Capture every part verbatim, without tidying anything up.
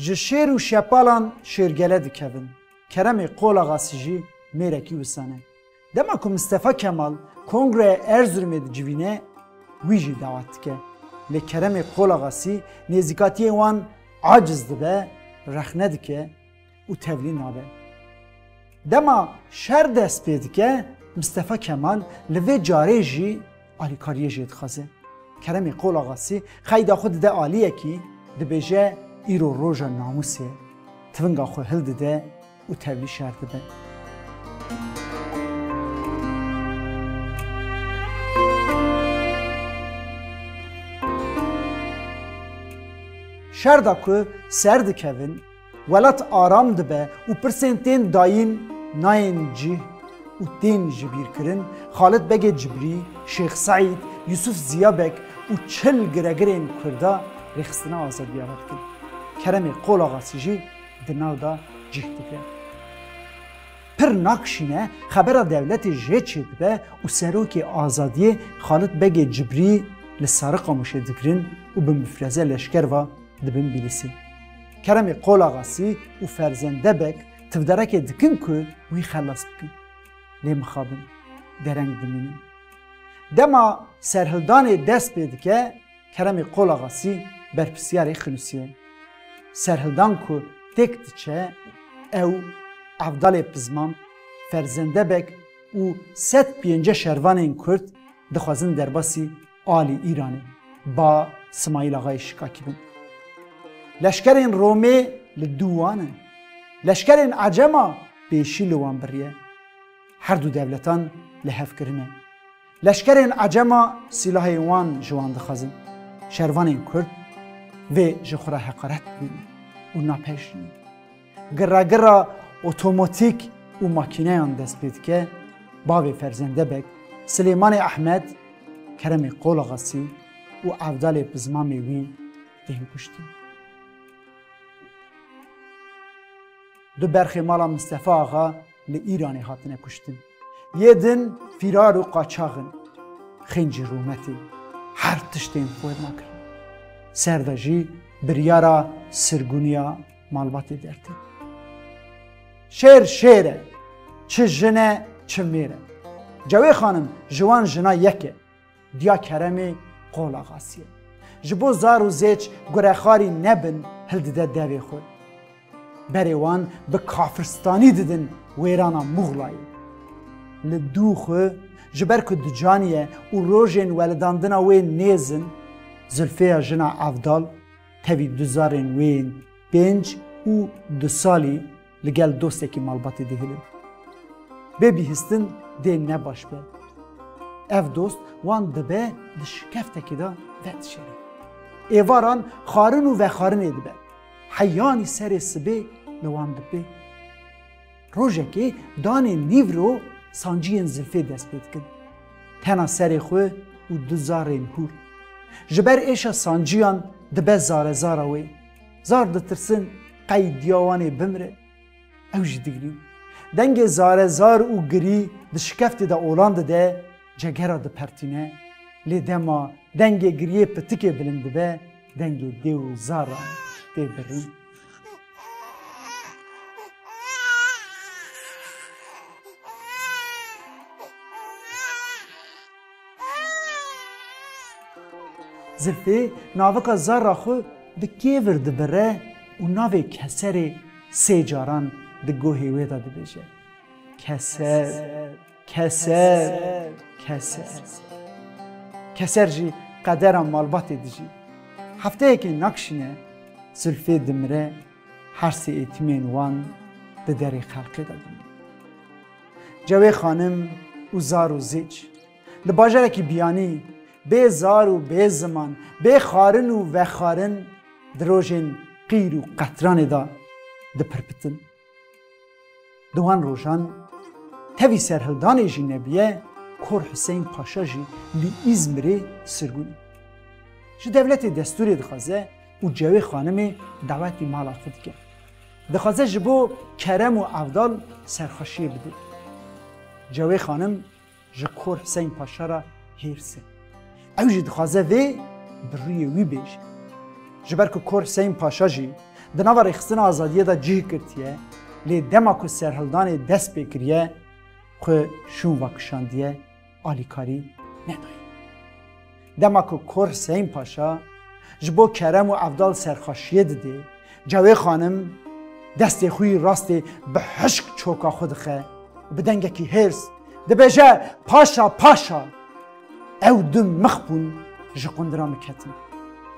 Ji şêr û şepalan şêrgele dikevin. Keremê Qol Axasî jî mêrekî wisan e. Dema ku Mistefa Kemal Kongreya Erzurumê dicivîne, wî jî dawet dike. Lê Keremê Qol Axasî nêzîkatiyên wan aciz dibe, rexne dike û tevlî nabe. Dema şer dest pê dike, Mistefa Kemal li vê carê jî alîkariyê jê dixwaze. Keremê Qol Axasî qeyda xwe dide aliyekî, dibêje, îro roja namûsê ye. Tivinga xwe hildide û tevlî şer dibe. Şer da ku ser dikevin, welat aram dibe û pirsên tên dayîn nayên cih û tên ji bîr kirin, Xalid Begê Cibrî, Şêx Seîd, Yusuf Ziyabek û çil giregirên Kurda rêxistina azadiya ve dikin. Keremê Qol Axasî jî di nav de cih digre. Pir nakişîne, xebera dewletê jê çêdibe û serokê azadiyê Xalid Begê Cibrî li Sariqamûşê digirin û bi mifreze leşker ve dibin Bîlîsê. Keremê Qol Axasî û Ferzende Beg tivderekê dikin ku wî xelas bikin. Lê mixabin, dereng dimînin. Dema serhildanê dest pê dike, Keremê Qol Axasî berpirsiyarê xinûsî ye. Serhildan ku têk diçe, ew, Evdalê Pizmam, Ferzende Beg û sed pêncî şervanên Kurd dixwazin derbasî alî Îranê, ba Simayîl Axayê Şikakî bin. Leşkerên Romê li dû wan in. Leşkerên Ecema pêşî li wan biriye. Her du dewletan li hev kirine. Leşkerên Ecema sîlahê wan ji wan dixwazin. Şervanên Kurd vê ji xwe re heqaret dibînin û napejirînin. Girra girra otomatîk û makîneyan dest pê dike, bavê Ferzende Beg, Silêmanê Ehmed, Keremê Qol Axasî û Evdalê Pizmamê wî tên kuştin. Du berxê mala Mistefa Axa li Îranê hatine kuştin. Yê din fîrar û qaçax in. Xêncî rûmetê her tiştên xwe nakirin. Ser de jî biryara sirgûniya malbatê dertê. Şêr şêr e, çi jin e, çi mêr e. Cewê xanim ji wan jina yek e. Diya Keremê Qol Axasî ye. Ji bo zar û zêç gurexarî nebin, hildide devê xwe. Berê wan bi kafirstanî didin wêrana Muxlayê. Li dû xwe, ji ber ku dicaniye û rojên welidandina wê nêz in, Zilfeya jina Evdal tevî du zarên wê yên pênc û du salî li gel dostekî malbatê dihêlin. Bê bihîstin dê ne baş be. Ev dost wan dibe di şikeftekê de vedişêre. Êvaran xarin û vexarinê dibe. Heyanî serê sibê li wan dipê. Rojekê danê nîvro sanciyên Zilfê dest pê dikin. Tena serê xwe û du zarên hûr. Ji ber êşa sanciyan dibe zarezara wê. Zar ditirsin qey diya wan ê bimire. Ew jî digirîn. Dengê zarezar û girî di şikeftê de olan dide, cegera dipertîne. Lê dema dengê giriyê pitikê bilind dibe, dengê dê û zaran tê birîn. Zilfê navika zara xwe bi kêvir dibire û navê Keserê sê caran di guhê wê de dibêje. Keser, Keser, Keser. Keser jî qedera malbatê dijî. Hefteyekê nakişîne, Zilfê dimire, her sê êtîmên wan di derê xelkê de dimînin. Cewê xanim û zar û zêç li bajarekî biyanî, bê zar û bê ziman, bê xarin û vexarin di rojên qîr û qetranê de dipirpitin. Di wan rojan tevî serhildanê jî nebiye, Kor Huseyîn Paşa jî li Îzmirê sirgûn e. Ji dewletê destûrê dixwaze û Cewê xanimê dawetî mala xwe dike. Dixwaze ji bo Kerem û Evdal serxweşiyê bide. Cewê xanim ji Kor Huseyîn Paşa re hêrs e. Ew jî dixwaze vê bi rûyê wî bêje. Ji ber ku Kor Huseyîn Paşa jî di nava rêxistina azadiyê de cih girtiye, lê dema ku serhildanê dest pê kiriye, xwe şûn vekişandiye, alîkarî nedaye. Dema ku Kor Huseyîn Paşa ji bo Kerem û Evdal serxweşiyê didê, Cewê Xanim destê xwe yî rastê bi hişk çoka xwe dixe û bi dengekî hêrs dibêje, Paşa, paşa! Ew du mix bûn ji qundira min ketin.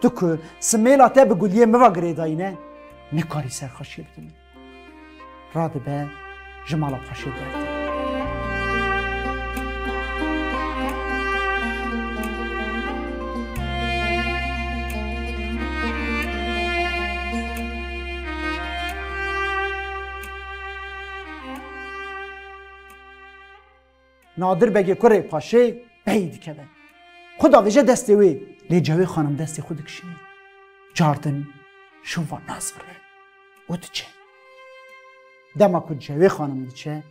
Tu ku simêla te bi guliyê min ve girêdayî ne, nikarî serxweşiyê bidî min. Radibe ji mala paşê derdê. Nadir Begê kurê paşê pey dikeve. Xwe davêje destê wê, lê Cewê Xanim destê xwe dikişîne. Cardin şûn va nas vire û diçe. Dema ku Cewê Xanim diçe,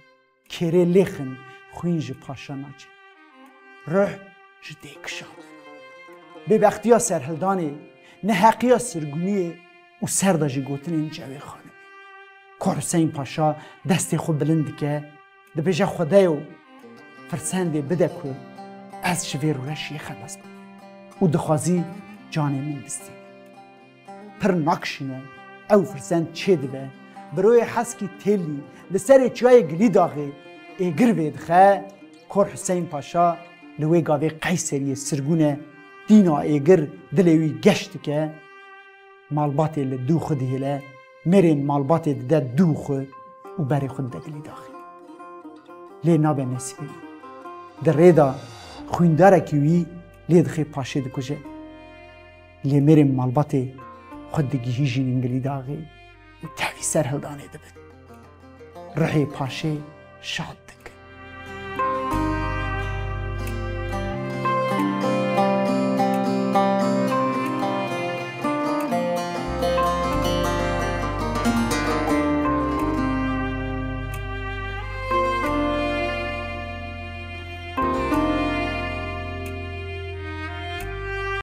kêrê lêxin xwîn ji paşa naçe. Ruh ji dê kişande. Bêbextiya serhildanê, neheqiya sirgûniyê û ser de jî gotinên Cewê Xanimê. Kor Huseyîn Paşa destê xwe bilind dike, dibêje, Xwedeyo, firsendê bide ku ez ji vê rûreşiyê xelas bim û dixwazî canê min bistîne. Pir nakişîne, ew firsend çêdibe, bi royê heskî têlî li serê çiyayê Gilîdaxê êgir vêdixe, Kor Huseyîn Paşa li wê gavê Qeyseriyê sirgûn e, tîna êgir dilê wî geş dike, malbatê li dû xwe dihêle, mêrên malbatê dide dû xwe û berê xwe dide Gilîdaxê. Lê nabe nesîbê wî. Di rê de xwîndarekî wî lê dixê paşê dikuje. Lê mêrên malbatê xwe digihîjînin Gilîdaxê û tevî serhildanê dibin. Ruhê paşê şad